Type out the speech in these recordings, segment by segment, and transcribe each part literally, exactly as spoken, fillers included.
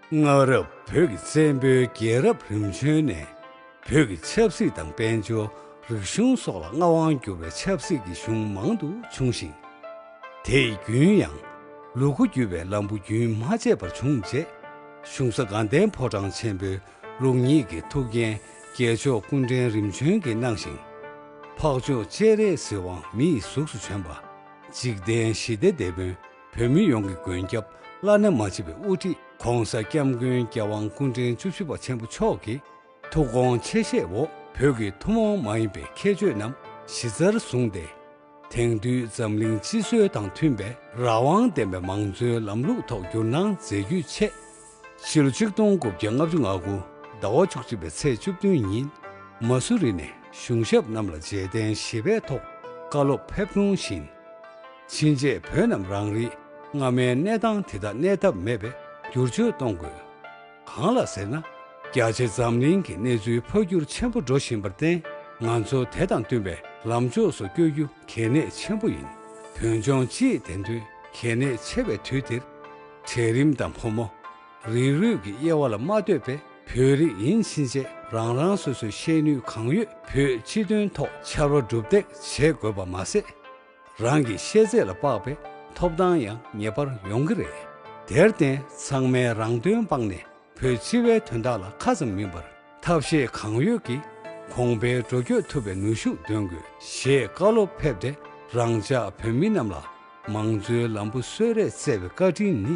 སྔ་རབས་བོད་ཀྱི་བཙན་པོའི་རྒྱལ་རབས་རིམ་བྱོན་ནས། བོད་ཀྱི་ཆབ་སྲིད་དང་དཔལ་འབྱོར། རིག་གཞུང་སོགས་ལ་མངའ་དབང་བསྒྱུར་བའི་ཆབ་སྲིད་ཀྱི་གཞུང་མང་དུ་བྱུང་ཞིང་། དེའི་རྒྱུན་ཡང་། ལུ་གུ་བརྒྱུད་པའི་ལམ་བུ་རྒྱུན་མ་ཆད་པར་བྱུང་རྗེས། གཞུང་ས་དགའ་ལྡན་ཕོ་བྲང་ཆེན་པོའི་ལུགས་གཉིས་ཀྱི་ཐུགས་རྒྱན་རྒྱལ་མཆོག་སྐུ་ཕྲེང་རིམ་བྱོན་གྱིས་གནང་ཞིང་། འཕགས་མཆོག་སྤྱན་རས་གཟིགས་དབང་མི་ཡི་གཟུགས་སུ་བྱོན་པ། འཇིག་རྟེན་ཞི་བདེ་སྡེ་དཔོན་བོད་མི་ཡོངས་ཀྱི་མགོན་སྐྱབས་བླ་ན་མ་མཆིས་པའི་དབུ་ཁྲིད་༧གོང་ས་༧སྐྱབས་མགོན་རྒྱལ་དབང་སྐུ་ཕྲེང་བཅུ་བཞི་པ་ཆེན་པོ་མཆོག་གི་ཐུགས་དགོངས་ཆེ་བཞེས་འོག་བོད་ཀྱི་ཐུན་མོང་མ་ཡིན་པའི་ཁྱད་ཆོས་རྣམས་གཞི་རྩར་བཟུང་སྟེ། དེང་དུས་འཛམ་གླིང་སྤྱི་སྲོལ་དང་མཐུན་པའི་རང་དབང་ལྡན་པའི་མང་གཙོའི་ལམ་ལུགས་ཐོག་བསྒྱུར་གནང་མཛད་རྒྱུའི་ཆེད། ཕྱི་ལོ་ཆིག་སྟོང་དགུ་བརྒྱ་ལྔ་བཅུ་ང་དགུ་ཟླ་བ་བཅུ་གཅིག་པའི་ཚེས་བཅུ་བདུན་ཉིན། མ་སུ་རི་ནས་གཞུང་ཞབས་རྣམས་ལ་རྗེས་དྲན་ཞེས་པའི་ཐོག་བཀའ་སློབ་ཕེབས་ལུང་བཞིན། ཕྱིན་ཆད་བོད་རྣམས་རང་རེའི་སྔ་མའི་གནས་སྟངས་དེ་དག་གནས་ཐབས་མེད་པའི་བསྒྱུར་བཅོས་གཏོང་དགོས། གང་ལགས་ཟེར་ན། རྒྱ་ཆེ་འཛམ་གླིང་གི་གནས་ཚུལ་འཕོ་འགྱུར་ཆེན་པོ་འགྲོ་བཞིན་པར་བརྟེན། ང་ཚོ་དེ་དང་བསྟུན་པའི་ལམ་ཕྱོགས་སུ་བསྐྱོད་རྒྱུ་གལ་གནད་ཆེན་པོ་ཡིན། བོད་ལྗོངས་སྤྱིའི་བདེན་དོན་གལ་གནད་ཆེ་བའི་དུས་འདིར། གྲལ་རིམ་དང་ཕོ་མོ། རིགས་རུས་ཀྱི་དབྱེ་བ་ལ་མ་ལྟོས་པའི་བོད་རིགས་ཡིན་ཕྱིན་ཆད་རང་རང་སོ་སོའི་ཤེས་ནུས་གང་ཡོད་བོད་སྤྱི་དོན་ཐོག་ཕྱར་བ་གྲུ་འདེགས་བྱེད་དགོས་པ་མ་ཟད། རང་གི་ཤེས་ཚད་ལ་དཔག་པའི་ཐོབ་ཐང་ཡང་ངེས་པར་ཡོང་གི་རེད། དེར་བརྟེན་ཚང་མས་རང་དོན་སྤངས་ནས་བོད་སྤྱི་བའི་དོན་དག་ལ་ཁ་ཙམ་མིན་པར་ཐབས་ཤེས་གང་ཡོད་ཀྱིས་གོང་འཕེལ་འགྲོ་སྐྱོད་ཐུབ་པའི་ནུས་ཤུགས་འདོན་དགོས་ཞེས་བཀའ་སློབ་ཕེབས་ཏེ། རང་ཅག་བོད་མི་རྣམས་ལ་མང་གཙོའི་ལམ་བུ་གསོལ་རས་སྩལ་བའི་བཀའ་དྲིན་ནི།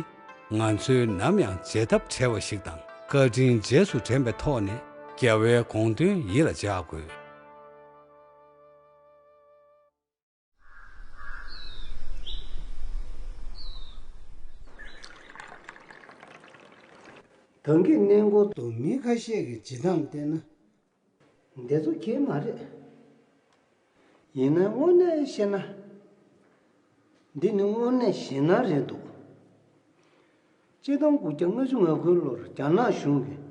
ང་ཚོའི་ནམ་ཡང་བརྗེད་ཐབས་བྲལ་བ་ཞིག་དང་། བཀའ་དྲིན་རྗེས་སུ་དྲན་པའི་ཐོག་ནས་རྒྱལ་བའི་དགོངས་དོན་ཡིད་ལ་འཇགས་དགོས། ད་གིན་གནས་སྐོར་དུ་མི་ཁ་ཤས་ཀྱིས་བྱེད་སྟངས་བལྟས་ན། འདི་ཚོ་ཁྱད་མ་རེད། ཡིན་ན་དངོས་གནས་བཤད་ན། འདི་ནི་དངོས་གནས་ཞེད་སྣང་རེད་འདུག། ཆིག་སྟོང་དགུ་བརྒྱ་ལྔ་བཅུ་ང་དགུའི་ལོར་རྒྱ་ནག་གཞུང་གིས།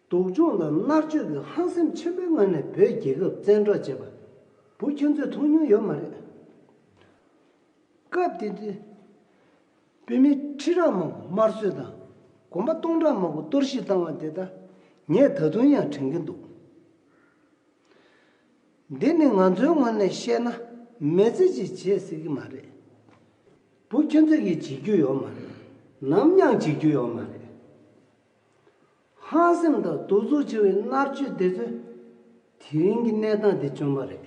སྡུག་སྦྱོང་དང་མནར་གཅོད་ཀྱི་ཧང་སེམས་ཆེན་པོའི་ངང་ནས་བོད་རྒྱལ་ཁབ་བཙན་འཕྲོག་བྱས་པ། བོད་ཁྱོད་ཚོས་མཐོང་མྱོང་ཡོད་མ་རེད། སྐབས་དེ་དུས། བོད་མི་ཁྲི་ཕྲག་མང་པོ་དམར་གསོད་དང་། གོམ་པ་སྟོང་ཕྲག་མང་པོ་གཏོར་བཤིག་བཏང་བ་དེ་དག་ངས་ད་དུང་ཡང་དྲན་གྱི་འདུག། འདི་ནི་ང་ཚོའི་ངོས་ནས་བཤད་ན་མི་ཚེ་གཅིག་བྱས་སྲིད་ཀྱི་མ་རེད། བུ་ཁྱོད་ཚོ་གིས་བྱེད་རྒྱུ་ཡོད་མ་རེད། ནམ་ཡང་བྱེད་རྒྱུ་ཡོད་མ་རེད། ཧང་སེམས་དང་གདུག་རྩུབ་ཆེ་བའི་མནར་གཅོད་དེ་ཚོས་དེ་རིང་གི་གནས་སྟངས་འདི་བྱུང་བ་རེད།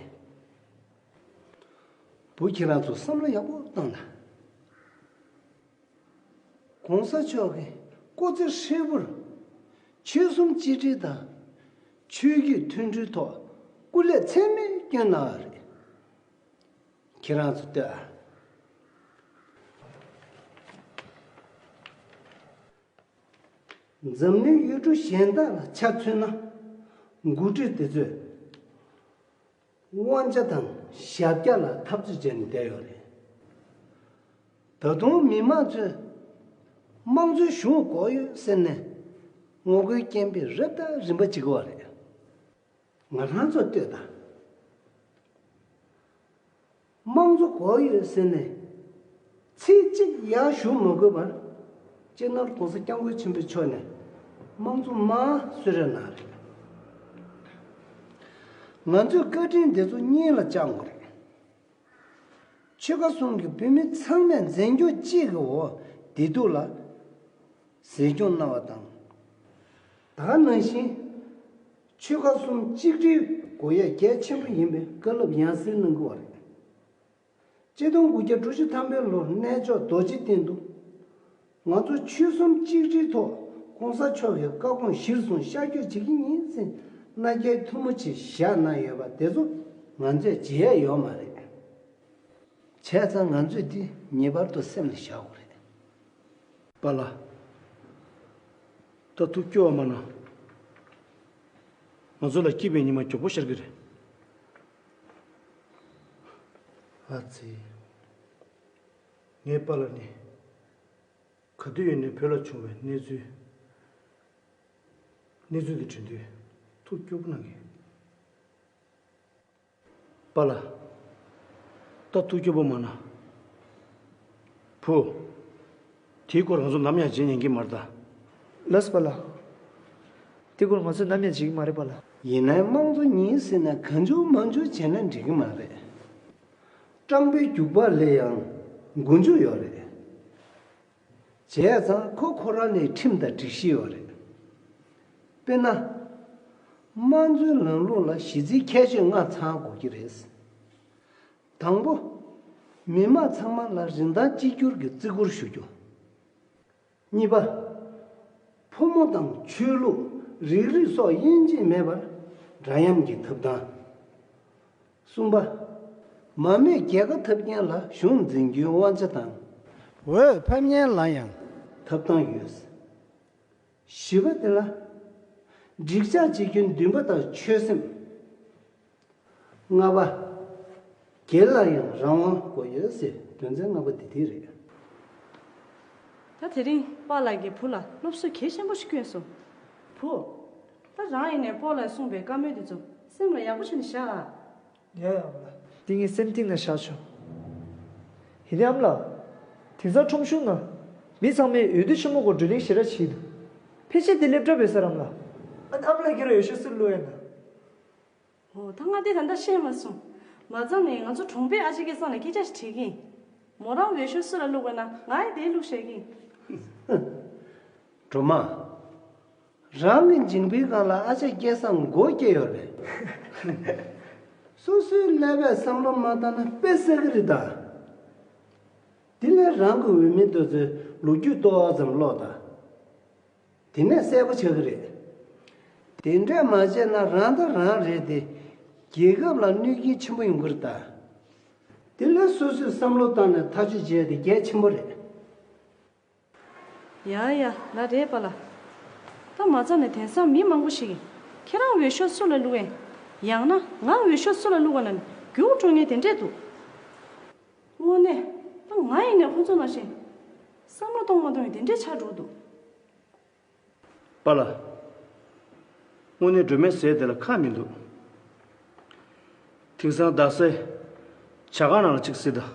བུ་ཁྱེད་རང་ཚོ་བསམ་བློ་ཡག་པོ་བཏང་དང་། གོང་ས་མཆོག་གིས་སྐུ་ཚེ་ཧྲིལ་པོར་ཆོལ་གསུམ་གཅིག་སྒྲིལ་དང་ཆོས་བརྒྱུད་མཐུན་སྒྲིལ་ཐོག་སྐུ་ལས་ཚད་མེད་བསྐྱོན་གནང་བ་རེད། ཁྱེད་རང་ཚོ་ལྟོས་ཨ། འཛམ་གླིང་ཡུལ་གྲུ་གཞན་དག་ལ་ཆ་མཚོན་ན། འགོ་ཁྲིད་དེ་ཚོས་དབང་ཆ་དང་ཞབས་བཀྱག་ལ་འཐབ་རྩོད་བྱས་ནས་བསྡད་ཡོད་རེད། ད་དུང་མི་མང་ཚོས་དམངས་གཙོའི་གཞུང་དགོས་ཡོད་ཟེར་ནས་ངོ་རྒོལ་སྐད་འབོད་རབ་དང་རིམ་པ་བྱེད་ཀྱི་ཡོད་རེད། ང་རང་ཚོ་ལྟོས་དང་། དམངས་གཙོ་དགོས་ཡོད་ཟེར་ནས་ཚིག་གཅིག་ཡང་ཞུ་མ་དགོས་པར། སྤྱི་ནོར་༧གོང་ས་༧སྐྱབས་མགོན་ཆེན་པོ་མཆོག་ནས་དམངས་གཙོ་མར་གསོལ་རས་གནང་རེད། ང་ཚོས་བཀའ་དྲིན་འདི་ཚོ་སྙིང་ལ་བཅངས་དགོས་རེད། ཆོལ་ཁ་གསུམ་གྱི་བོད་མི་ཚང་མས་མཛད་འཇོག་གཅིག་གི་འོག་བདེ་སྡུག་ལ་གཟིགས་སྐྱོང་གནང་བ་དང་། ད་ག་ནང་བཞིན་ཆོལ་ཁ་གསུམ་གཅིག་སྒྲིལ་དགོས་ཡ་གལ་ཆེན་པོ་ཡིན་པའི་བཀའ་སློབ་ཡང་སེ་གནང་གི་ཡོད་རེད། ཆིག་སྟོང་དགུ་བརྒྱ་དྲུག་ཅུ་ཐམ་པའི་ལོར་གནས་མཆོག་རྡོ་རྗེ་གདན་དུ། ང་ཚོ་ཆོལ་གསུམ་གཅིག་སྒྲིལ་ཐོག་གོང་ས་མཆོག་གི་བཀའ་དགོངས་གཞིར་བཟུང་ཤར་བསྐྱོད་བྱེད་ཀྱི་ཡིན་ཟེར་མནའ་སྐྱེལ་ཐུན་མོང་ཅིག་བཞག་གནང་ཡོད་པ་དེ་ཚོ་ང་ཚོས་བརྗེད་ཡ་ཡོད་མ་རེད། བྱས་ཙང་ང་ཚོས་འདི་ངེས་པར་དུ་སེམས་ལ་བཞག་དགོས་རེད། པཱ་ལགས། ད་ཐུགས་སྐྱོ་བ་མ་གནང་། ང་ཚོ་ལ་སྐྱིད་པའི་ཉི་མ་མགྱོགས་པོ་ཤར་གྱི་རེད། ཨ་ཙི། ངའི་པཱ་ལགས་ནི་ག་དུས་ཡིན་ནའི་བོད་ལ་བྱུང་བའི་གནས་ཚུལ། གནས་ཚུལ་དེ་དྲན་དུས་ཐུགས་སྐྱོ་པོ་གནང་གི། པཱ་ལགས། ད་ཐུགས་སྐྱོ་པོ་མ་གནང་། བུ། དེའི་སྐོར་ང་ཚོ་ནམ་ཡང་བརྗེད་ཉན་གྱི་མ་རེད་ད། ལགས་པ་ལགས། དེ་སྐོར་ང་ཚོས་ནམ་ཡང་བྱེད་ཀྱི་མ་རེད་པ་ལགས། ཡིན་ནའི་དམངས་གཙོ་ཡིན་ཟེར་ནས་གང་བྱུང་མང་བྱུང་བྱས་ན་འགྲིག་གི་མ་རེད། སྤྲང་པོའི་རྒྱུག་པ་ལས་ཡང་མགོ་མཇུག་ཡོད་རེད། བྱས་ཙང་ཁོ་ཁོ་རང་ལ་ཁྲིམས་དང་སྒྲིག་གཞི་ཡོད་རེད། དཔེར་ན། དམངས་གཙོའི་ལམ་ལུགས་ལ་གཞི་རྩའི་ཁྱད་ཆོས་ལྔ་ཚང་དགོས་ཀྱི་རེད། དང་པོ། མི་དམངས་ཚང་མ་ལ་རིན་ཐང་གཅིག་གྱུར་གྱི་བརྩི་བཀུར་ཞུ་རྒྱུ། གཉིས་པ། ཕོ་མོ་དང་ཆོས་ལུགས་རིགས་རུས་སོགས་དབྱེ་འབྱེད་མེད་པར་འདྲ་མཉམ་གྱི་ཐོབ་ཐང་། གསུམ་པ། མ་རྨོས་རྒྱལ་ཁ་ཐོབ་མཁན་ལ་གཞུང་འཛིན་རྒྱུའི་དབང་ཆ་དང་། འོས་འཕེན་མཁན་ལ་ཡང་ཐོབ་ཐང་ཡོད། བཞི་པ་དེ་ལ། འགྲིག་ཆགས་བྱེད་རྒྱུའི་འདུན་པ་དང་ཆོད་སེམས། ལྔ་པ། སྒེར་ལ་ཡང་རང་དབང་དགོས་ཡོད་ཟེར་དོན་ཚན་ལྔ་པ་དེ་དེ་རེད། ད་དེ་རིང་པཱ་ལགས་ཀྱིས་བུ་ལ་སློབ་གསོ་གལ་ཆེན་པོ་ཞིག་བསྐྱོན་སོང་། བུ། ད་རང་ཡིན་ནའི་སྤོ་ལགས་གསུངས་པའི་བཀའ་མོལ་དེ་ཚོ་སེམས་ལ་ཡག་པོ་བྱས་ནས་བཞག་ཨ། ཡ་ཡ་ཨ་མ་ལགས། འདི་ངས་སེམས་གཏིང་ནས་བཞག་ཆོག་ཡིན་ནའི་ཨ་མ་ལགས། དེང་སང་ཁྲོམ་གཞུང་ནང་མི་ཚང་མས་འོས་བསྡུ་ཆེན་མོ་སྐོར་བགྲོ་གླེང་ཞེ་དྲག་བྱེད་འདུག་ཕལ་ཆེར་དེ་སླེབས་གྲབས་ཡོད་ས་རེད་ཨ་མ་ལགས། ཨ་ནི་ཨ་མ་ལགས་ཁྱེད་རང་འོས་ཤོག་སུར་བླུགས་ཡོད་ན། འོ་ད་ང་དེ་ད་ལྟ་ཤེས་མ་སོང་། མ་རྩ་ནས་ང་ཚོ་གྲོང་པའི་ཨ་ཅེ་སྐལ་བཟང་ལ་སྐད་ཆ་ཞིག་དྲིས་ཀྱིན། མོ་རང་འོས་ཤོག་སུ་ལ་བླུགས་དགོས་ན་ང་ཡི་དེ་བླུགས་བཞག་གིན། སྒྲོལ་མ། རང་གི་མཇིང་པའི་སྒང་ལ་ཨ་ཅེ་སྐལ་བཟང་མགོ་སྐྱེས་ཡོད་རེད། སོ་སོའི་ཀླད་པས་བསམ་བློ་མ་བཏང་ན་དཔེ་བསགས་ཀྱི་རེད་ད། དེ་ལས་རང་གི་འོས་མི་དེ་ཚོའི་ལོ་རྒྱུས་ཏོག་ཙམ་ཀློག་དང་། དེ་ནས་གསལ་པོ་ཆགས་ཀྱི་རེད། དེ་འདྲས་མ་བྱས་ན་རང་ད་རང་རེད་དེ། རྒྱལ་ཁབ་ལ་གནོད་སྐྱོན་ཆེན་པོ་ཡོང་གི་རེད་ད། དེ་ལས་སོ་སོས་བསམ་བློ་བཏང་ནས་ཐག་གཅོད་བྱས་ཏེ་གལ་ཆེན་པོ་རེད། ཡ་ཡ་ལགས་རེད་པ་ལགས། ད་མ་རྩ་ནས་དེང་སང་མི་མང་པོ་ཞིག་གིས་ཁྱེད་རང་འོས་ཤོག་སུ་ལ་བླུགས་ཡིན། ཡང་ན་ང་འོས་ཤོག་སུ་ལ་བླུགས་པ་ལ་རྒྱུགས་སྤྲོད་མཁན་དེ་འདྲས་འདུག་དངོས་གནས་ད་ང་ཡིན་ནའི་ཁོ་ཚོ་ནང་བཞིན་བསམ་བློ་གཏོང་མ་གཏོང་ཡང་དེ་འདྲས་ཆགས་འགྲོ་གི་འདུག་པཱ་ལགས། དངོས་གནས་སྒྲོལ་མའི་ཟས་དེ་ལ་ཁག་མི་འདུག་དེང་སང་རྡ་སའི་ཇ་ཁང་ནང་ལ་གཅིག་གཟིགས་དང་།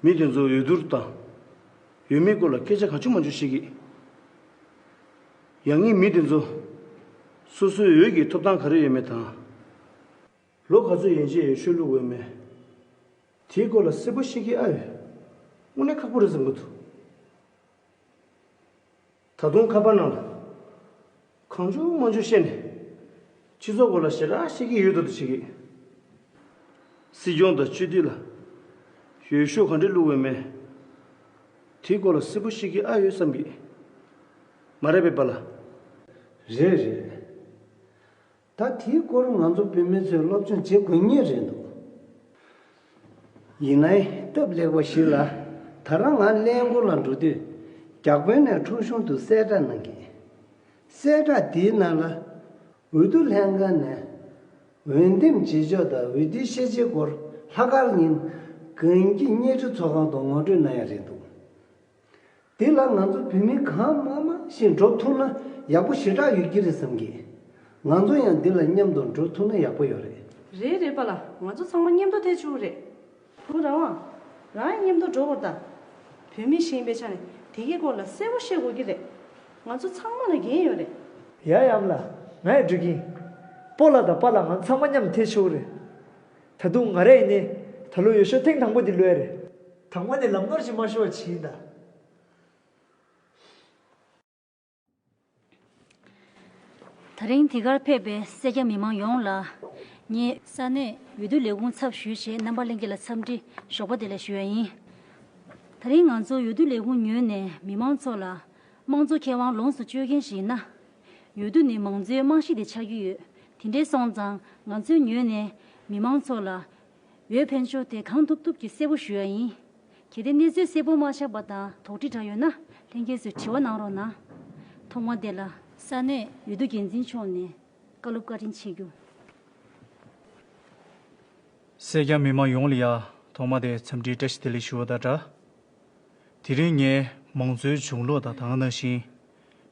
མི་དེ་ཚོ་འོས་བསྡུ་དང་། འོས་མིའི་སྐོར་ལ་སྐད་ཆ་གང་བྱུང་མང་བྱུང་བཤད་ཀྱི། ཡང་སྙིང་མི་དེ་ཚོ་སོ་སོའི་འོས་ཀྱི་ཐོབ་ཐང་ག་རེ་ཡོད་མེད་དང་། ལོ་ག་ཚོད་ཡན་ཆད་འོས་ཤོག་བླུགས་འོས་མེད། དེའི་སྐོར་ལ་གསལ་པོ་ཤེས་ཀྱི་ཨ་ཡོད། དངོས་གནས་ཁག་པོ་རེད་བསམ་གྱི་འདུག་ད་དུང་ཁ་པར་ནང་ལ་གང་བྱུང་མང་བྱུང་བཤད་ནས་སྤྱི་ཚོགས་སྐོར་ལ་ཞེ་དྲག་བཤད་ཀྱི་ཡོད་འདུག་ད་བྱེད་ཀྱི། སྲིད་སྐྱོང་དང་སྤྱི་འཐུས་ལ་འོས་ཤོག་ག་འདྲས་བླུགས་འོས་མེད། དེའི་སྐོར་ལ་གསལ་པོ་ཤེས་ཀྱི་ཨ་ཡོད་བསམ་གྱི། མ་རེད་པས་པཱ་ལགས། རེད་རེད། ད་དེའི་སྐོར་ང་ཚོ་བོད་མི་ཚོས་སློབ་སྦྱོང་བྱེད་དགོས་ངེས་རེད་འདུག་ཡིན་ནའི་སྟབས་ལེགས་པ་ཞིག་ལ་ད་རང་ང་ཀླད་ཀོར་ལ་འགྲོ་དུས་རྒྱ་དཔོན་ནས་ཁྲོམ་གཞུང་དུ་གསལ་བསྒྲགས་གནང་གི། གསལ་བསྒྲགས་དེའི་ནང་ལ་འོས་བསྡུ་ལྷན་ཁང་ནས་འོས་འདེམས་བྱེད་ཕྱོགས་དང་འོས་བསྡུའི་ཤེས་བྱའི་སྐོར་ལྷག་དཀར་ཉིན་གངས་སྐྱིད་བརྙན་འཕྲིན་ཚོགས་ཁང་དུ་ངོ་སྤྲོད་གནང་ཡ་རེད་འདུག་དེ་ལ་ང་ཚོ་བོད་མི་གང་མང་མང་ཞིག་འགྲོ་ཐུབ་ན་ཡག་པོ་ཞེ་དྲག་ཡོད་ཀྱི་རེད་བསམ་གི། ང་ཚོ་ཡང་འདི་ལ་མཉམ་དུ་འགྲོ་ཐུབ་ན་ཡག་པོ་ཡོད་རེད། རེད་རེད་པཱ་ལགས། ང་ཚོ་ཚང་མ་མཉམ་དུ་ཐེ་ཆུ་རེད། བུ་རང་དབང་། རང་ཡང་མཉམ་དུ་འགྲོ་དགོས་ད། བོད་མི་ཞིག་ཡིན་པའི་ཆ་ནས་དེ་གའི་སྐོར་ལ་གསལ་པོ་ཤེས་དགོས་ཀྱི་རེད། ང་ཚོ་ཚང་མ་ལ་འགན་ཡོད་རེད། ཡ་ཡ་ཨ་མ་ལགས། ང་ཡང་འགྲོ་གི་ཡིན། སྤོ་ལགས་དང་པཱ་ལགས་ང་ཚང་མ་མཉམ་དུ་ཐེ་ཆུ་རེད། ད་དུང་ང་རང་ཡིན་ནའི་ད་ལོ་འོས་ཤོག་ཐེངས་དང་པོ་འདི་བླུགས་ཡ་རེད། དང་པོ་ནས་ལམ་ནོར་ཞིག་མ་ཤོར་བ་བྱེད་ཡིན་ད། ད་རིང་འདི་གར་ཕེབས་པའི་སེར་སྐྱ་མི་མང་ཡོངས་ལ། ངས་ས་གནས་འོས་བསྡུ་ལས་ཁུངས་ཚབ་ཞུས་བྱས་རྣམ་པ་ལྷན་རྒྱས་ལ་འཚམས་འདྲི་ཞོགས་པ་དེ་ལ་ཞུ་ཡ་ཡིན། ད་རིང་ང་ཚོ་འོས་བསྡུ་ལས་ཁུངས་ཉོས་ནས་མི་མང་ཚོ་ལ་དམངས་གཙོ་ཁེ་དབང་ལོངས་སུ་སྤྱོད་མཁན་ཞིག་ཡིན་ན། འོས་བསྡུ་ནི་མང་གཙོའི་རྨང་གཞི་དེ་ཆགས་ཀྱི་ཡོད། དེ་འདྲའི་སོང་ཙང་ང་ཚོས་ཉོས་ནས་མི་མང་ཚོ་ལ་འོས་འཕེན་ཕྱོགས་དེ་གང་ཐུབ་ཐུབ་ཀྱིས་གསལ་པོ་ཞུ་ཡ་ཡིན། གལ་ཏེ་གནས་ཚུལ་གསལ་པོ་མ་ཆགས་པ་དང་དོགས་འདྲི་འདྲ་ཡོད་ན་ལྷན་རྒྱས་ཚོས་དྲི་བ་གནང་རོགས་གནང་། ཐོག་མ་དེ་ལ་ས་གནས་འོས་བསྡུ་འགན་འཛིན་མཆོག་ནས་བཀའ་སློབ་བཀའ་དྲིན་ཆེ་རྒྱུ། སེར་སྐྱ་མི་མང་ཡོངས་ལ་ཡ་ཐོག་མ་དེ་འཚམས་འདྲིའི་བཀྲ་ཤིས་བདེ་ལེགས་ཞུ་བ་དང་སྦྲགས། དེ་རིང་ངས་མང་གཙོའི་གཞུང་ལུགས་དང་དེ་ག་ནང་བཞིན་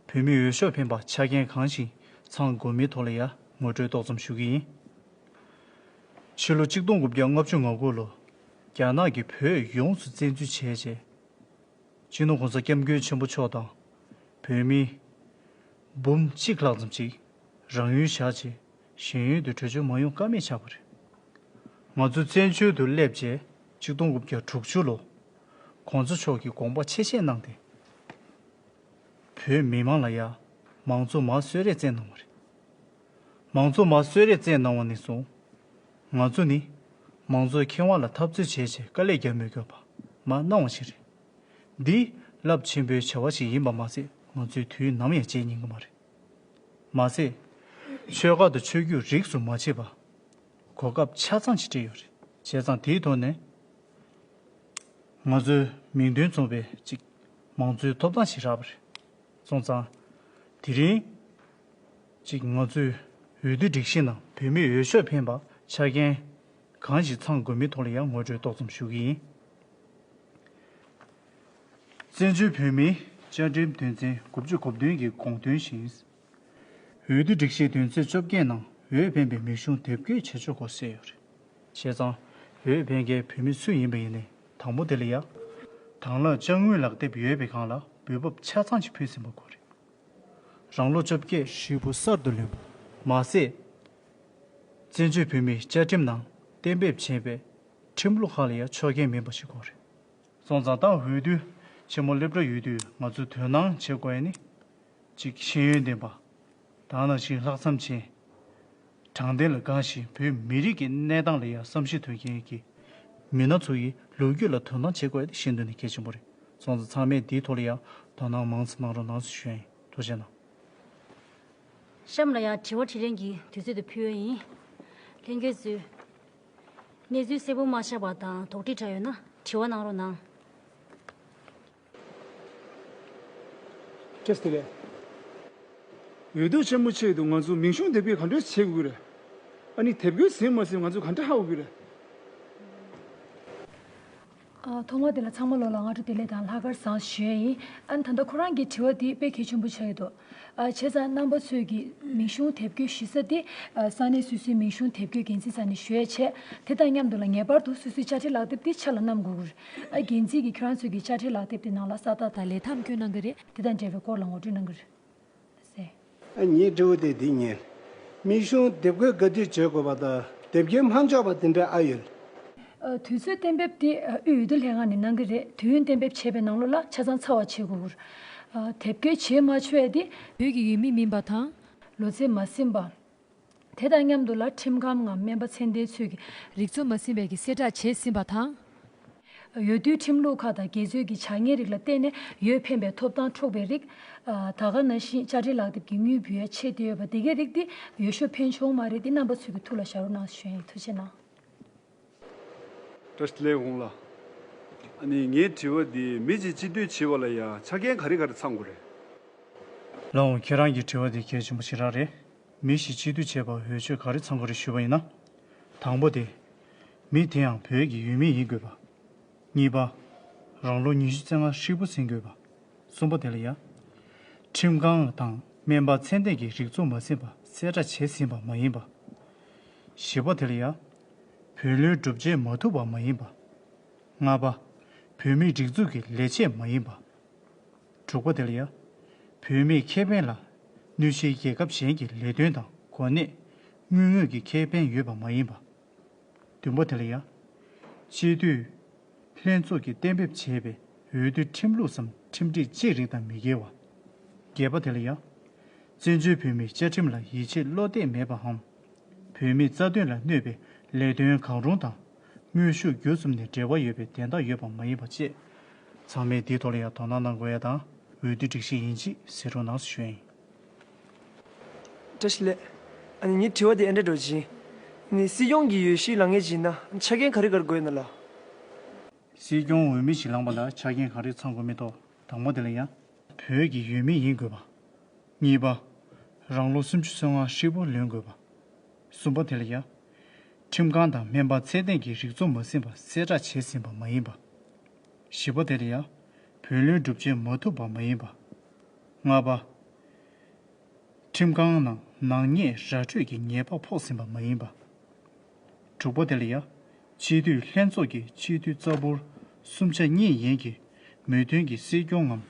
བོད་མིའི་འོས་ཤོག་འཕེན་པ་ཆ་རྐྱེན་གང་ཞིག་ཚང་དགོས་མིན་ཐོག་ལ་ཡ་ངོ་སྤྲོད་ཏོག་ཙམ་ཞུ་གི་ཡིན། ཕྱི་ལོ་གཅིག་སྟོང་དགུ་བརྒྱ་ལྔ་བཅུ་ང་དགུ་ལོ་རྒྱ་ནག་གིས་བོད་ཡོངས་སུ་བཙན་འཛུལ་བྱས་རྗེས། སྤྱི་ནོར་༸གོང་ས་༸སྐྱབས་མགོན་ཆེན་པོ་མཆོག་དང་། བོད་མི་འབུམ་གཅིག་ལྷག་ཙམ་ཅིག་རང་ཡུལ་བཞག་བྱས་གཞན་ཡུལ་དུ་བྲོས་བྱོལ་མ་ཡོང་ཀ་མེད་ཆགས་པ་རེད། ང་ཚོ་བཙན་བྱོལ་དུ་སླེབས་རྗེས་ཆིག་སྟོང་དགུ་བརྒྱ་དྲུག་ཅུ་ལོ་༸གོང་ས་མཆོག་གིས་དགོངས་པ་ཆེ་བཞེས་གནང་སྟེ། བོད་མི་མང་ལ་ཡང་མང་གཙོ་མར་གསོལ་རས་བསྩལ་གནང་བ་རེད། མང་གཙོ་མར་གསོལ་རས་བསྩལ་གནང་བ་ནས་བཟུང་། ང་ཚོ་ནི་མང་གཙོའི་ཁེ་དབང་ལ་འཐབ་རྩོད་བྱས་རྗེས་དཀའ་ལས་བརྒྱབ་མི་དགོས་པ་མར་གནང་བ་ཞིག་རེད། འདི་རླབས་ཆེན་པོའི་བྱ་བ་ཞིག་ཡིན་པ་མ་ཟད། ང་ཚོས་དུས་ནམ་ཡང་བརྗེད་ཉན་གྱི་མ་རེད། མ་ཟད། ཆོལ་ཁ་དང་ཆོས་བརྒྱུད་རིས་སུ་མ་ཆད་པ་གོ་སྐབས་ཆ་ཚང་ཞིག་སྤྲད་ཡོད་རེད། བྱས་ཙང་དེའི་ཐོག་ནས་ང་ཚོའི་མིང་དོན་མཚུངས་པའི་ཅིག་མང་གཙོའི་ཐོབ་ཐང་ཞིག་རག་པ་རེད། སོང་ཙང་། དེ་རིང་ཅིག་ང་ཚོའི་འོས་བསྡུ་སྒྲིག་གཞི་ནང་བོད་མིའི་འོས་ཤོག་འཕེན་པ་ཆ་རྐྱེན་གང་ཞིག་ཚང་དགོས་མིན་ཐོག་ལ་ཡང་ངོ་སྤྲོད་ཏོག་ཙམ་ཞུ་གི་ཡིན། བཙན་བྱོལ་བོད་མིའི་བཅའ་ཁྲིམས་དོན་ཚན་དགུ་བཅུ་གོ་བདུན་གྱི་དགོངས་དོན་བཞིན། འོས་བསྡུ་སྒྲིག་གཞིའི་དོན་ཚན་བཅོ་བརྒྱད་ནང་འོས་འཕེན་པའི་མིང་གཞུང་དེབ་འགོད་བྱེད་ཕྱོགས་སྐོར་གསལ་ཡོད་རེད། བྱས་ཙང་། འོས་འཕེན་མཁན་བོད་མི་སུ་ཡིན་པ་ཡིན་ནའི་དང་པོ་དེ་ལ་ཡ། དང་བླངས་དཔྱ་དངུལ་ལག་དེབ་ཡོད་པའི་སྒང་ལ་འོས་འབབ་ཆ་ཚང་ཞིག་ཕུལ་ཟིན་པ་དགོས་རེད། རང་ལོ་བཅོ་བརྒྱད་ཧྲིལ་པོ་གསར་དུ་ལོན་པ། མ་ཟད། བཙན་བྱོལ་བོད་མིའི་བཅའ་ཁྲིམས་ནང་གཏན་འབེབས་བྱས་པའི་ཁྲིམས་ལུགས་ཁག་ལ་ཡང་ཆོག་མཆན་མིན་པ་ཞིག་དགོས་རེད། སོང་ཙང་ད་འོས་བསྡུ་ཆེན་མོ་སླེབས་གྲབས་ཡོད་དུས་ང་ཚོས་དོ་སྣང་བྱེད་དགོས་ཡ་ནི། གཅིག་ཤེས་ཡོན་ལྡན་པ། དེ་ནང་བཞིན་ལྷག་བསམ་ཅན། དྲང་བདེན་ལ་དགའ་ཞིང་བོད་མི་རིགས་ཀྱི་གནས་སྟངས་ལ་ཡང་བསམ་ཤེས་དོན་ཅན་གྱི་མི་སྣ་ཚོ་ཡི་ལོ་རྒྱུས་ལ་དོ་སྣང་བྱེད་དགོས་ཡ་དེ་ཤིན་ཏུ་ནས་གལ་ཆེན་པོ་རེད། སོང་ཙང་ཚང་མས་འདིའི་ཐོག་ལ་ཡང་དོ་སྣང་མང་ཙམ་གནང་རོགས་གནང་ཞེས་ཞུ་ཡ་ཡིན། ཐུགས་རྗེ་གནང་། གཤམ་ལ་ཡང་དྲི་བ་དྲིས་ལན་གྱི་དུས་ཚོད་དེ་ཕུལ་ཡ་ཡིན། ལྷན་རྒྱས་ཚོས་གནས་ཚུལ་གསལ་པོ་མ་ཤར་བ་དང་དོགས་འདྲི་འདྲ་ཡོད་ན་དྲི་བ་གནང་རོགས་གནང་། བཀྲ་ཤིས་བདེ་ལེགས། འོས་བསྡུ་ཆེན་མོ་ཆེད་དུ་ང་ཚོ་མིང་གཞུང་དེབ་འགོད་ག་འདྲས་བྱེད་དགོས་ཀྱི་རེད། ཨ་ནི་དེབ་འགོད་ཟིན་མ་ཟིན་ང་ཚོས་ག་འདྲས་ཧ་གོ་གི་རེད། ཨ། ཐོག་མ་དེ་ལ་ཚང་མ་ལོ་ལ་སྔ་དྲོ་བདེ་ལེགས་དང་ལྷག་དཀར་བཟང་ཞུ་ཡ་ཡིན། ཨ་ནི་ད་ལྟ་ཁོ་རང་གི་དྲི་བ་དེ་དཔེ་གལ་ཆེན་པོ་ཆགས་ཀྱི་འདུག་ཨ། བྱས་ཙང་རྣམ་པ་ཚོས་ཀྱི་མིང་གཞུང་དེབ་འགོད་ཞུ་ས་དེ། ཨ། ས་གནས་སོ་སོའི་མིང་གཞུང་དེབ་འགོད་འགན་འཛིན་ས་ནས་ཞུ་ཡ་བྱས། དེ་དང་མཉམ་དུ་ལ་ངེས་པར་དུ་སོ་སོའི་དཔྱ་ཁྲལ་ལག་དེབ་དེ་ཕྱག་ལ་བསྣམས་དགོས་ཀྱི་རེད། ཨ། འགན་འཛིན་གྱིས་ཁྱོད་རང་ཚོའི་གི་དཔྱ་ཁྲལ་ལག་དེབ་དེ་ནང་ལ་ས་རྟགས་དང་ལས་ཐམ་བཀོད་གནང་གི་རེད། དེ་དང་འབྲེལ་བའི་སྐོར་ལ་ངོ་སྤྲོད་གནང་གི་རེད། ཨ། ངའི་དྲི་བ་དེ་འདི་ཡིན། མིང་གཞུང་དེབ་འགོད་ག་དུས་བྱེད་དགོས་པ་དང་དེབ་སྐྱེལ་མ་འཇོག་པ་དེ་འདྲ་ཨ་ཡོད། ཨ། དུས་ཚོད་གཏན་འབེབས་དེ་ཨ། དབུས་འོས་བསྡུ་ལྷན་ཁང་ནས་གནང་གི་རེད། དུས་ཡུན་གཏན་འབེབས་བྱས་པའི་ནང་ལོགས་ལ་ཆ་ཚང་ཚར་བ་བྱེད་དགོས་ཀྱི་རེད། ཨ། དེབ་སྐྱེལ་བྱེད་མ་ཆོག་ཡ་དེ། བོད་ཀྱི་ཡུལ་མི་མིན་པ་དང་། ལོ་ཚད་མ་ཟིན་པ། དེ་དང་མཉམ་དུ་ལ་ཁྲིམས་ཁང་ངམ་སྨན་པ་ཚད་ལྡན་ཚོས་ཀྱི་རིགས་གཙོ་མ་ཟིན་པའི་གི་གསལ་བསྒྲགས་བྱས་ཟིན་པ་དང་། འོས་བསྡུའི་ཁྲིམས་ལུགས་ཁག་དང་འགལ་འཛོལ་གྱི་བྱ་ངན་རིགས་ལ་བརྟེན་ནས་འོས་འཕེན་པའི་ཐོབ་ཐང་འཕྲོག་པའི་རིགས། ཨ། ད་ག་ནང་བཞིན་དཔྱ་ཁྲལ་ལག་དེབ་ཀྱི་དངུལ་འབུལ་ཡ་ཆད་དེ་ཡོད་པ་དེ་གའི་རིགས་དེ་འོས་ཤོག་འཕེན་ཆོག་མ་རེད་དེ། རྣམ་པ་ཚོས་ཀྱི་ཐུགས་ལ་བཞག་རོགས་གནང་ཞུ་ཡ་ཡིན། ཐུགས་རྗེ་གནང་། བཀྲ་ཤིས་བདེ་ལེགས་དགུང་ལ། ཨ་ནི་ངའི་དྲི་བ་འདི་མི་གཅིག་སྤྱི་འཐུས་བྱེད་པ་ལ་ཡ་ཆ་རྐྱེན་ག་རེ་ག་རེ་ཚང་དགོས་རེད། ལགས་འོང་། ཁྱེད་རང་གི་དྲི་བ་འདི་གལ་ཆེན་པོ་ཞེ་དྲག་རེད། མི་ཞིག་སྤྱི་འཐུས་བྱེད་པར་འོས་ཆོས་ག་རེ་ཚང་དགོས་རེད་ཞུས་པ་ཡིན་ན། དང་པོ་དེ། མི་དེ་ཡང་བོད་ཀྱི་ཡུལ་མི་ཡིན་དགོས་པ། གཉིས་པ། རང་ལོ་ཉི་ཤུ་རྩ་ལྔ་ཧྲིལ་པོ་ཟིན་དགོས་པ། གསུམ་པ་དེ་ལ་ཡ། ཁྲིམས་ཁང་དང་སྨན་པ་ཚད་ལྡན་གྱི་རིགས་གཙོ་མ་ཟིན་པ་གསལ་བསྒྲགས་བྱས་ཟིན་པ་མ་ཡིན་པ། བཞི་པ་དེ་ལ་ཡ། བུ་ལོན་སྒྲུབ་བྱེད་མ་ཐུབ་པ་མ་ཡིན་པ། ལྔ་པ། བོད་མིའི་སྒྲིག་འཛུགས་ཀྱི་ལས་བྱེད་མ་ཡིན་པ། དྲུག་པ་དེ་ལ་ཡ། བོད་མིའི་ཁེ་ཕན་ལ་གནོད་གཞིའི་རྒྱལ་ཁབ་གཞན་གྱི་ལས་དོན་དང་གོ་གནས་དངུལ་དངོས་ཀྱི་ཁེ་ཕན་ཡོད་པ་མ་ཡིན་པ། བདུན་པ་དེ་ལ་ཡ། སྤྱི་འཐུས་ལྷན་ཚོགས་ཀྱིས་གཏན་འབེབས་བྱས་པའི་འོས་བསྡུ་ཁྲིམས་ལུགས་སམ་ཁྲིམས་སྒྲིག་ཅི་རིགས་དང་མི་འགལ་བ། བརྒྱད་པ་དེ་ལ་ཡ། བཙན་བྱོལ་བོད་མིའི་བཅའ་ཁྲིམས་ལ་ཡིད་ཆེས་བློ་གཏད་མེད་པའམ། བོད་མིའི་རྩ་དོན་ལ་གནོད་པའི་ལས་དོན་གང་རུང་དང་། དངོས་ཤུགས་བརྒྱུད་གསུམ་ནས་འབྲེལ་བ་ཡོད་པའི་དན་རྟགས་ཡོད་པ་མ་ཡིན་པ་བཅས། ཚང་མས་འདིའི་ཐོག་ལ་ཡང་དོ་སྣང་གནང་དགོས་ཡ་དང་། འོས་བསྡུ་སྒྲིག་གཞི་ཡིན་གཅིག་གཟིགས་རོགས་གནང་ཞུ་ཡ་ཡིན། བཀྲ་ཤིས་བདེ་ལེགས། ཨ་ནི་ངའི་དྲི་བ་དེ་ཨེ་འདྲ་འགྲོ་ཅིང་། ཨ་ནི་སྲིད་སྐྱོང་གི་འོས་གཞིར་ལངས་ངེས་ཅིག་ན་ཆ་རྐྱེན་ག་རེ་ག་རེ་དགོས་ཡོད་ན་ལགས། སྲིད་སྐྱོང་འོས་མི་ཞིག་ལངས་པ་ལ་ཆ་རྐྱེན་ག་རེ་ཚང་དགོས་མིན་ཐོག་དང་པོ་དེ་ལ་ཡང་། བོད་ཀྱི་ཡུལ་མི་ཡིན་དགོས་པ། གཉིས་པ། རང་ལོ་སུམ་ཅུ་སོ་ལྔ་ཧྲིལ་པོ་ལོན་དགོས་པ། གསུམ་པ་དེ་ལ་ཡང་། ཁྲིམས་ཁང་དང་སྨན་པ་ཚད་ལྡན་གྱི་རིགས་གཙོ་མ་ཟིན་པ་གསལ་བསྒྲགས་བྱས་ཟིན་པ་མ་ཡིན་པ། བཞི་པ་དེ་ལ་ཡང་། བུ་ལོན་སྒྲུབ་བྱེད་མ་ཐུབ་པ་མ་ཡིན་པ། ལྔ་པ། ཁྲིམས་ཁང་ནང་ནག་ཉེས་ར་སྤྲོད་ཀྱི་ཉེས་པ་ཕོག་ཟིན་པ་མ་ཡིན་པ། དྲུག་པ་དེ་ལ་ཡང་། སྤྱི་འཐུས་ལྷན་ཚོགས་ཀྱི་སྤྱི་འཐུས་རྩ་འབོར་གསུམ་ཆ་གཉིས་ཡན་གྱི་མོས་མཐུན་གྱིས་སྲིད་སྐྱོང་ངམ།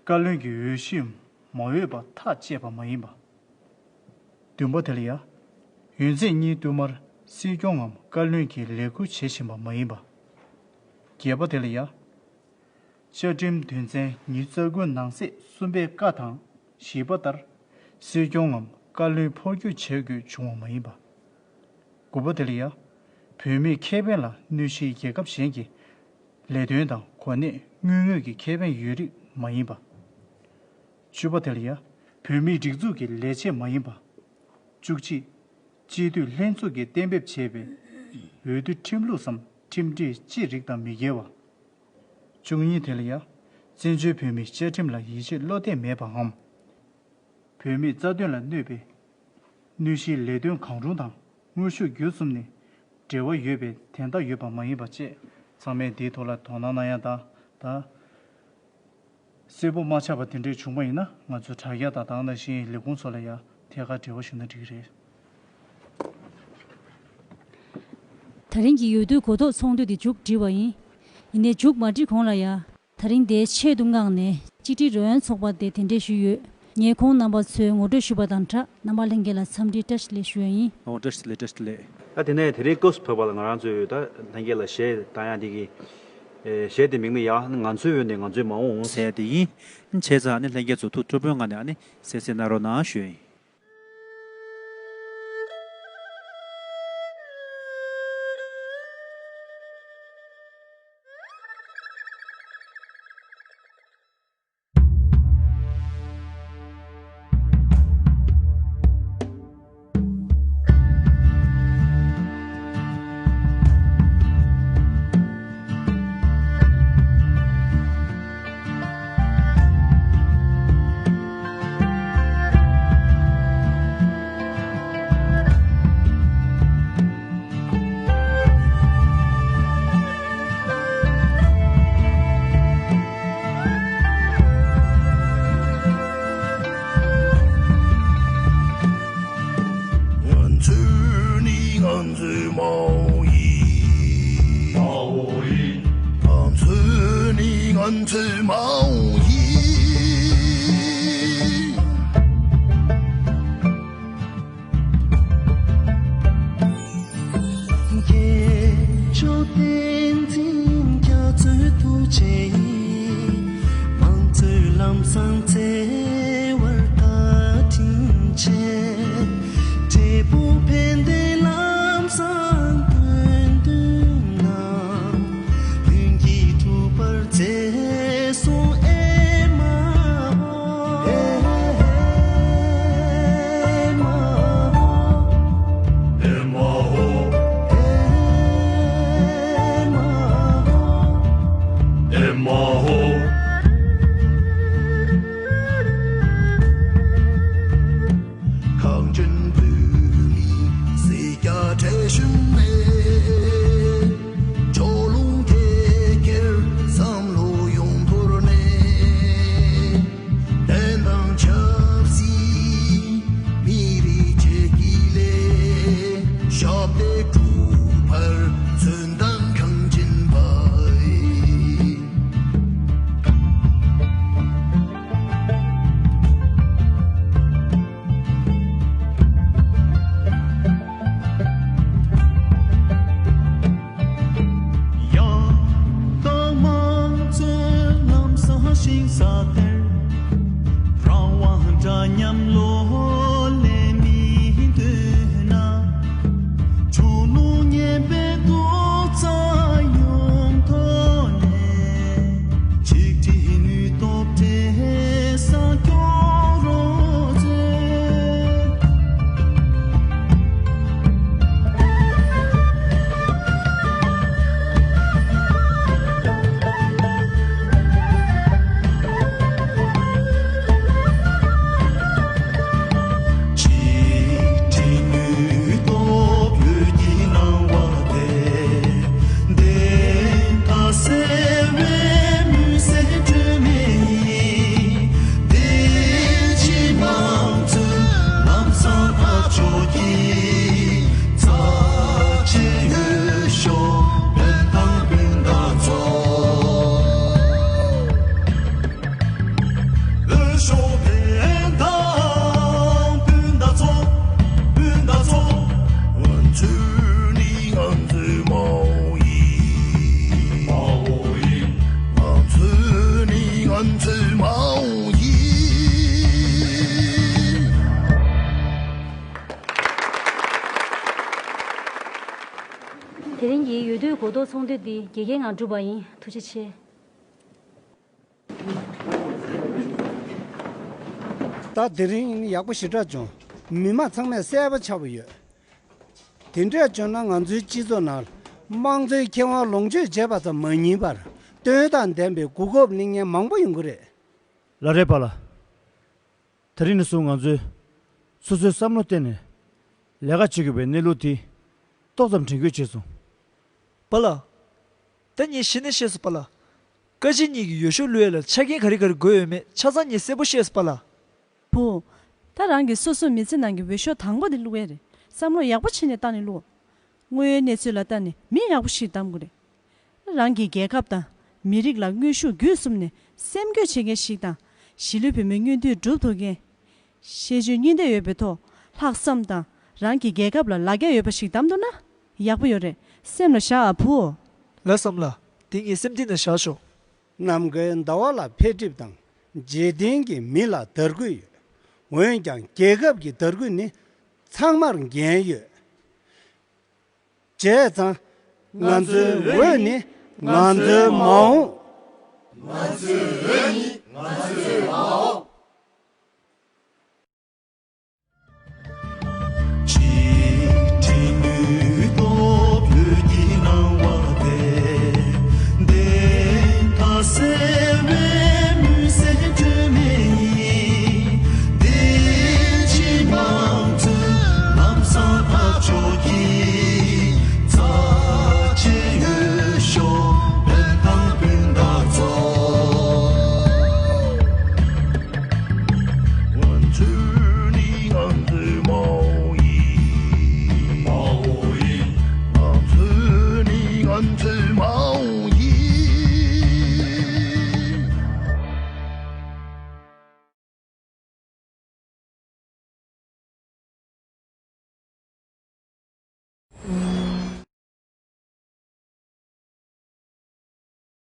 བཀའ་བློན་གྱི་འོས་གཞིའམ་མ་འོས་པ་ཐག་བཅད་པ་མ་ཡིན་པ། བདུན་པ་དེ་ལ་ཡ། ཡོན་ཚད་གཉིས་བསྟུད་མར་སྲིད་སྐྱོང་ངམ་བཀའ་བློན་གྱིས་ལས་ཁུར་བྱེད་བཞིན་པ་མ་ཡིན་པ། བརྒྱད་པ་དེ་ལ་ཡ། བཅའ་ཁྲིམས་དོན་ཚན་ཉི་ཤུ་རྩ་དགུ་ནང་གསེས་གསུམ་པའི་ཀ་དང་བཞི་པ་ལྟར། སྲིད་སྐྱོང་ངམ་བཀའ་བློན་འཕོ་འགྱུར་བྱེད་དགོས་བྱུང་བ་མ་ཡིན་པ། དགུ་པ་དེ་ལ་ཡ། བོད་མིའི་ཁེ་ཕན་ལ་གནོད་གཞིའི་རྒྱལ་ཁབ་གཞན་གྱི་ལས་དོན་དང་གོ་གནས་དངུལ་དངོས་ཀྱི་ཁེ་ཕན་ཡོད་རིགས་མ་ཡིན་པ། བཅུ་པ་དེ་ལ་ཡ། བོད་མིའི་སྒྲིག་འཛུགས་ཀྱི་ལས་བྱེད་མ་ཡིན་པ། བཅུ་གཅིག་སྤྱི་འཐུས་ལྷན་ཚོགས་ཀྱིས་གཏན་འབེབས་བྱས་པའི་འོས་བསྡུ་ཁྲིམས་ལུགས་སམ་ཁྲིམས་སྒྲིག་ཅི་རིགས་དང་མི་འགལ་བ། བཅུ་གཉིས་དེ་ལ་ཡ། བཙན་བྱོལ་བོད་མིའི་བཅའ་ཁྲིམས་ལ་ཡིད་ཆེས་བློ་གཏད་མེད་པའམ། བོད་མིའི་རྩ་དོན་ལ་གནོད་པའི་གནོད་གཞིའི་ལས་དོན་གང་རུང་དང་དངོས་ཤུགས་བརྒྱུད་གསུམ་ནས་འབྲེལ་བ་ཡོད་པའི་དན་རྟགས་ཡོད་པ་མ་ཡིན་པ་བཅས་ཚང་མས་འདིའི་ཐོག་ལ་དོ་སྣང་གནང་ཡ་དང་ད། གསལ་པོ་མ་ཆགས་པ་དེ་འདྲས་བྱུང་བ་ཡིན་ན་ང་ཚོ་དྲ་རྒྱ་དང་དེ་ནང་བཞིན་ལས་ཁུངས་ཚོ་ལ་ཡ་ཐད་ཀར་འབྲེལ་བ་ཞུས་ན་འགྲིག་གི་རེད། ད་རིང་གི་འོས་བསྡུའི་གོ་རྟོགས་ཚོགས་འདུ་དེ་མཇུག་བསྒྲིལ་བ་ཡིན། ཡིན་ནའི་མཇུག་མ་བསྒྲིལ་གོང་ལ་ཡ། ད་རིང་དེའི་ཆེད་དུ་མངགས་ནས་གཅིག་སྒྲིལ་རོལ་དབྱངས་ཚོགས་པ་དེ་གདན་འདྲེན་ཞུས་ཡོད། ངས་ཁོང་རྣམ་པ་ཚོའི་ངོ་སྤྲོད་ཞུས་པ་དང་སྦྲགས་རྣམ་པ་ལྷན་རྒྱས་ལ་འཚམས་འདྲི་བཀྲ་ཤིས་བདེ་ལེགས་ཞུ་ཡ་ཡིན། ཨོ་བཀྲ་ཤིས་བདེ་ལེགས། བཀྲ་ཤིས་བདེ་ལེགས། ད་དེ་ནས་དེ་རིང་སྐབས་སུ་བབས་པ་ལ་ང་རང་ཚོས་ད་ལྷན་རྒྱས་ལ་གཞས་བཏང་ཡ་འདི་གི་གཞས་དེ་མིང་ནི་ཡ་ང་ཚོའི་འོས་ནས་ང་ཚོའི་མ་འོངས་ཟེར་ཡ་དེ་ཡིན། བྱས་ཙང་ཨ་ནི་ལྷན་རྒྱས་ཚོ་ཐུགས་སྤྲོ་པོའི་ངང་ནས་ཨ་ནི་གསན་གཟིགས་གནང་རོགས་གནང་ཞུ་ཡ་ཡིན། ང་ཚོ་ནི་ང་ཚོའི་མ་འོངས་ཡིན། མ་འོངས་ཡིན། ང་ཚོ་ནི་ང་ཚོའི་མ་འོངས་ཡིན། རྒྱལ་མཆོག་བསྟན་འཛིན་རྒྱ་མཚོའི་ཐུགས་རྗེ་ཡིས། དམངས་གཙོའི་ལམ་བཟང་བརྩེ་བར་བརྡ་འཕྲིན་བྱས། འབྲས་བུ་ཕན་བདེའི་ལམ་བཟང་སྟོན་དུས་ན། ལྷུན་གྱིས་གྲུབ་པར་བརྩེ་སོང་ཨེ་མ་ཧོ། ཨེ་མ་ཧོ། ཨེ་མ་ཧོ། ཨེ་མ་ཧོ། ཨེ་མ་ཧོ། གངས་ཅན་བོད་མིའི་སྲིད་རྒྱལ་བཀྲ་ཤིས་མེ། ཕྱོགས་ལྷུང་བརྒྱད་ཁྱེར་བསམ་བློ་ཡོངས་དོར་ནས། བདེན་དང་ཆབ་སྲིད་མི་རིགས་གཅིག་གི་ལས། ཞབས་འདེགས་སྒྲུབ་པར་མཚོན་དང་གངས་ཅན་པའི། ཡང་དག་དམངས་གཙོའི་ལམ་བཟང་ཞིང་ས་གཏེར། རང་དབང་འདྲ་མཉམ་ལོ་ལེགས་མི་འདོད་ན། ཆོས་ལུགས་ངན་པའི་རྡོག་རྩ་ཡོང་ཐོག་ནས། ཆིག་སྒྲིལ་ནུས་སྟོབས་འབྲེལ་ས་སྐྱོང་རོགས་མཛོད། གོ་རྟོགས་ཚོགས་འདུ་འདི་དགེ་རྒན་ངང་གྲུབ་པ་ཡིན། ཐུགས་རྗེ་ཆེ། ད་དེ་རིང་ཡག་པོ་ཞེ་དྲག་བྱུང་། མི་མང་ཚང་མས་གསལ་པོ་ཆགས་པ་ཡོད། དེ་འདྲས་བྱུང་ན་ང་ཚོའི་སྤྱི་ཚོགས་ནང་དམངས་གཙོའི་ཁེ་དབང་ལོངས་སྤྱོད་བྱས་པ་ཙམ་མ་ཡིན་པར་དོན་དང་ལྡན་པའི་གོ་སྐབས་གླེང་མཁན་མང་པོ་ཡོང་གི་རེད། ལགས་རེད་པཱ་ལགས། དེ་རིང་ནས་བཟུང་ང་ཚོས་སོ་སོའི་བསམ་བློ་བཏོན་ནས་ལས་ཀ་བྱེད་དགོས་པའི་གནས་ལུགས་དེ་ཏོག་ཙམ་དྲན་སྐུལ་བྱས་སོང་། པཱ་ལགས། ད་ངས་གཞི་ནས་ཤེས་སོང་པཱ་ལགས། བཀའ་སྤྱི་གཉིས་ཀྱི་འོས་ཤོག་བླུག་ཡས་ལ་ཆ་རྐྱེན་ག་རེ་ག་རེ་དགོས་ཡོད་མེད་ཆ་ཚང་ངས་གསལ་པོ་ཤེས་སོང་པཱ་ལགས། བུ། ད་རང་གིས་སོ་སོའི་མི་ཚེ་ནང་གི་འོས་ཤོག་དང་པོ་དེ་བླུག་ཡས་རེད། བསམ་བློ་ཡག་པོ་བྱས་ནས་བཏང་ནས་བླུག་དངོས་ཡོད་གནས་ཚུལ་ལ་ལྟ་ནས་མི་ཡག་པོ་ཞིག་གདམ་དགོས་རེད། རང་གི་རྒྱལ་ཁབ་དང་མི་རིགས་ལ་དངོས་ཤུགས་བརྒྱུད་གསུམ་ནས་སེམས་འགུལ་བྱེད་མཁན་ཞིག་དང་། གཞིས་ལུས་བོད་མིའི་མངོན་འདོད་སྒྲུབ་ཐུབ་མཁན། ཤེས་འཇོན་གཉིས་ལྡན་ཡོད་པའི་ཐོག་ལྷག་བསམ་དང་རང་གི་རྒྱལ་ཁབ་ལ་ལ་རྒྱ་ཡོད་པ་ཞིག་གདམ་ཐུབ་ན་ཡག་པོ་ཡོད་རེད། སེམས་ལ་བཞག་ཨ་བུ། ལགས་སམ་ལགས། དེ་ངའི་སེམས་གཏིང་ན་བཞག་ཤོག་ནམ་མཁའི་ཟླ་བ་ལ་འཕེལ་འགྲིབ་དང་འཇིག་རྟེན་གྱི་མི་ལ་དར་རྒུད་ཡོད། འོན་ཀྱང་རྒྱལ་ཁབ་ཀྱི་དར་རྒུད་ནི་ཚང་མར་འགན་ཡོད། བྱས་ཙང་། ང་ཚོའི་འོས་ནི་ང་ཚོའི་མ་འོངས། ང་ཚོའི་འོས་ནི་